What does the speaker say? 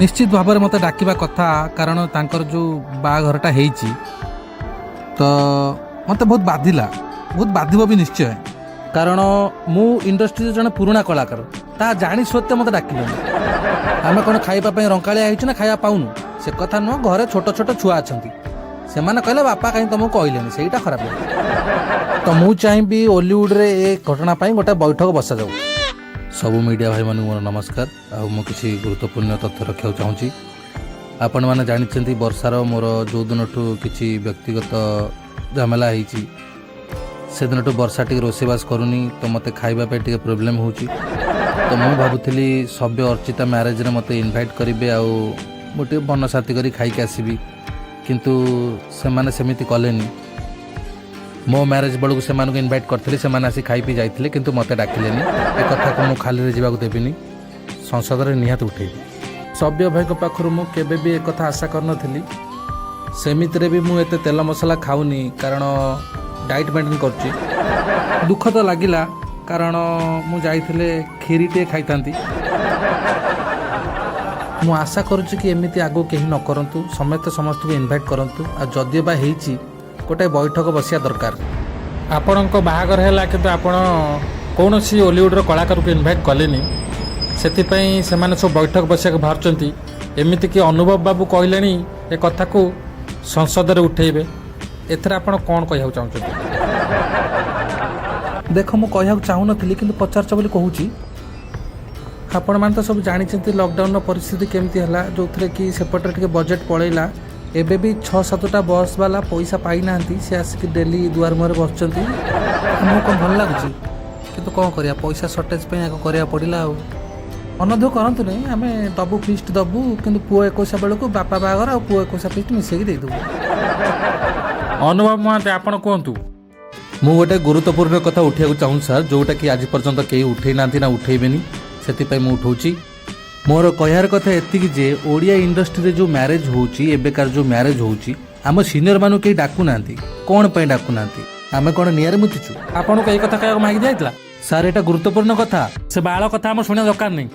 ନିଶ୍ଚିତ ଭାବରେ ମୋତେ ଡାକିବା କଥା, କାରଣ ତାଙ୍କର ଯେଉଁ ବାହାଘରଟା ହେଇଛି ତ ମୋତେ ବହୁତ ବାଧିଲା, ବହୁତ ବାଧିବ ବି ନିଶ୍ଚୟ। କାରଣ ମୁଁ ଇଣ୍ଡଷ୍ଟ୍ରିରେ ଜଣେ ପୁରୁଣା କଳାକାର, ତାହା ଜାଣି ସତ୍ତ୍ୱେ ମୋତେ ଡାକିଲେନି। ଆମେ କ'ଣ ଖାଇବା ପାଇଁ ରଙ୍କାଳିଆ ହେଇଛୁ ନା ଖାଇବା ପାଉନୁ? ସେ କଥା ନୁହଁ, ଘରେ ଛୋଟ ଛୋଟ ଛୁଆ ଅଛନ୍ତି। ସେମାନେ କହିଲେ, "ବାପା କାହିଁ ତମକୁ କହିଲେନି?" ସେଇଟା ଖରାପ ଲାଗେ। ତ ମୁଁ ଚାହିଁବି ଓଲିଉଡ଼ରେ ଏ ଘଟଣା ପାଇଁ ଗୋଟେ ବୈଠକ ବସାଯାଉ। ସବୁ ମିଡ଼ିଆ ଭାଇମାନଙ୍କୁ ମୋର ନମସ୍କାର। ଆଉ ମୁଁ କିଛି ଗୁରୁତ୍ୱପୂର୍ଣ୍ଣ ତଥ୍ୟ ରଖିବାକୁ ଚାହୁଁଛି। ଆପଣମାନେ ଜାଣିଛନ୍ତି, ବର୍ଷାର ମୋର ଯେଉଁ ଦିନଠୁ କିଛି ବ୍ୟକ୍ତିଗତ ଝାମେଲା ହେଇଛି, ସେଦିନଠୁ ବର୍ଷା ଟିକେ ରୋଷେଇବାସ କରୁନି। ତ ମୋତେ ଖାଇବା ପାଇଁ ଟିକେ ପ୍ରୋବ୍ଲେମ୍ ହେଉଛି। ତ ମୁଁ ଭାବୁଥିଲି ସବ୍ୟ ଅର୍ଚିତା ମ୍ୟାରେଜରେ ମୋତେ ଇନଭାଇଟ୍ କରିବେ ଆଉ ମୁଁ ଟିକେ ମନଶାନ୍ତି କରି ଖାଇକି ଆସିବି। କିନ୍ତୁ ସେମାନେ ସେମିତି କଲେନି। ମୋ ମ୍ୟାରେଜ୍ ବେଳକୁ ସେମାନଙ୍କୁ ଇନଭାଇଟ୍ କରିଥିଲି, ସେମାନେ ଆସି ଖାଇ ପିଇ ଯାଇଥିଲେ, କିନ୍ତୁ ମୋତେ ଡାକିଲେନି। ଏ କଥାକୁ ମୁଁ ଖାଲିରେ ଯିବାକୁ ଦେବିନି, ସଂସଦରେ ନିହାତି ଉଠେଇବି। ସବ୍ୟ ଭାଇଙ୍କ ପାଖରୁ ମୁଁ କେବେ ବି ଏକଥା ଆଶା କରିନଥିଲି। ସେମିତିରେ ବି ମୁଁ ଏତେ ତେଲ ମସଲା ଖାଉନି, କାରଣ ଡାଇଟ୍ ମେଣ୍ଟେନ୍ କରୁଛି। ଦୁଃଖ ତ ଲାଗିଲା, କାରଣ ମୁଁ ଯାଇଥିଲେ କ୍ଷୀରି ଟିକେ ଖାଇଥାନ୍ତି। ମୁଁ ଆଶା କରୁଛି କି ଏମିତି ଆଗକୁ କେହି ନ କରନ୍ତୁ, ସମସ୍ତେ ସମସ୍ତଙ୍କୁ ଇନଭାଇଟ୍ କରନ୍ତୁ। ଆଉ ଯଦିଓ ବା ହେଇଛି, ଗୋଟେ ବୈଠକ ବସିବା ଦରକାର। ଆପଣଙ୍କ ବାହାଘର ହେଲା, କିନ୍ତୁ ଆପଣ କୌଣସି ଓଲିଉଡ଼ର କଳାକାରକୁ ଇନଭାଇଟ୍ କଲେନି। ସେଥିପାଇଁ ସେମାନେ ସବୁ ବୈଠକ ବସିବାକୁ ବାହାରୁଛନ୍ତି। ଏମିତିକି ଅନୁଭବ ବାବୁ କହିଲେଣି ଏ କଥାକୁ ସଂସଦରେ ଉଠେଇବେ। ଏଥିରେ ଆପଣ କ'ଣ କହିବାକୁ ଚାହୁଁଛନ୍ତି? ଦେଖ, ମୁଁ କହିବାକୁ ଚାହୁଁନଥିଲି, କିନ୍ତୁ ପଚାରୁଛ ବୋଲି କହୁଛି। ଆପଣମାନେ ତ ସବୁ ଜାଣିଛନ୍ତି ଲକଡାଉନର ପରିସ୍ଥିତି କେମିତି ହେଲା, ଯେଉଁଥିରେ କି ସେପଟରେ ଟିକେ ବଜେଟ୍ ପଳେଇଲା। ଏବେ ବି ଛଅ ସାତଟା ବସ୍ ବାଲା ପଇସା ପାଇନାହାନ୍ତି। ସେ ଆସିକି ଡେଲି ଦୁଆର ମୁହଁରେ ବସୁଛନ୍ତି। ଆମକୁ କ'ଣ ଭଲ ଲାଗୁଛି? କିନ୍ତୁ କ'ଣ କରିବା, ପଇସା ସର୍ଟେଜ୍ ପାଇଁ ଆଗ କରିବାକୁ ପଡ଼ିଲା। ଆଉ ମନଦୁଃଖ କରନ୍ତୁନି, ଆମେ ଦବୁ, ଫିଷ୍ଟ ଦବୁ। କିନ୍ତୁ ପୁଅ ଏକୋଇଶା ବେଳକୁ ବାପା ବାହାଘର ଆଉ ପୁଅ ଏକୋଇଶା ଫିଷ୍ଟ ମିଶେଇକି ଦେଇଦେବୁ। ଅନୁଭବ ମହାନ୍ତି, ଆପଣ କୁହନ୍ତୁ। ମୁଁ ଗୋଟେ ଗୁରୁତ୍ୱପୂର୍ଣ୍ଣ କଥା ଉଠେଇବାକୁ ଚାହୁଁଛି ସାର୍, ଯେଉଁଟାକି ଆଜି ପର୍ଯ୍ୟନ୍ତ କେହି ଉଠେଇ ନାହାନ୍ତି ନା ଉଠେଇବେନି, ସେଥିପାଇଁ ମୁଁ ଉଠଉଛି। ମୋର କହିବାର କଥା ଏତିକି ଯେ ଓଡ଼ିଆ ଇଣ୍ଡଷ୍ଟ୍ରିରେ ଯେଉଁ ମ୍ୟାରେଜ୍ ହେଉଛି, ଏବେକାର ଯେଉଁ ମ୍ୟାରେଜ୍ ହେଉଛି, ଆମ ସିନିୟରମାନଙ୍କୁ କେହି ଡାକୁନାହାନ୍ତି। କ'ଣ ପାଇଁ ଡାକୁନାହାନ୍ତି? ଆମେ କ'ଣ ନିଆଁରେ ମୁତିଛୁ? ଆପଣଙ୍କୁ ଏଇ କଥା କହିବାକୁ ମାଗି ଦିଆଯାଇଥିଲା? ସାର୍, ଏଇଟା ଗୁରୁତ୍ୱପୂର୍ଣ୍ଣ କଥା। ସେ ବାଳ କଥା ଆମ ଶୁଣିବା ଦରକାର ନାହିଁ।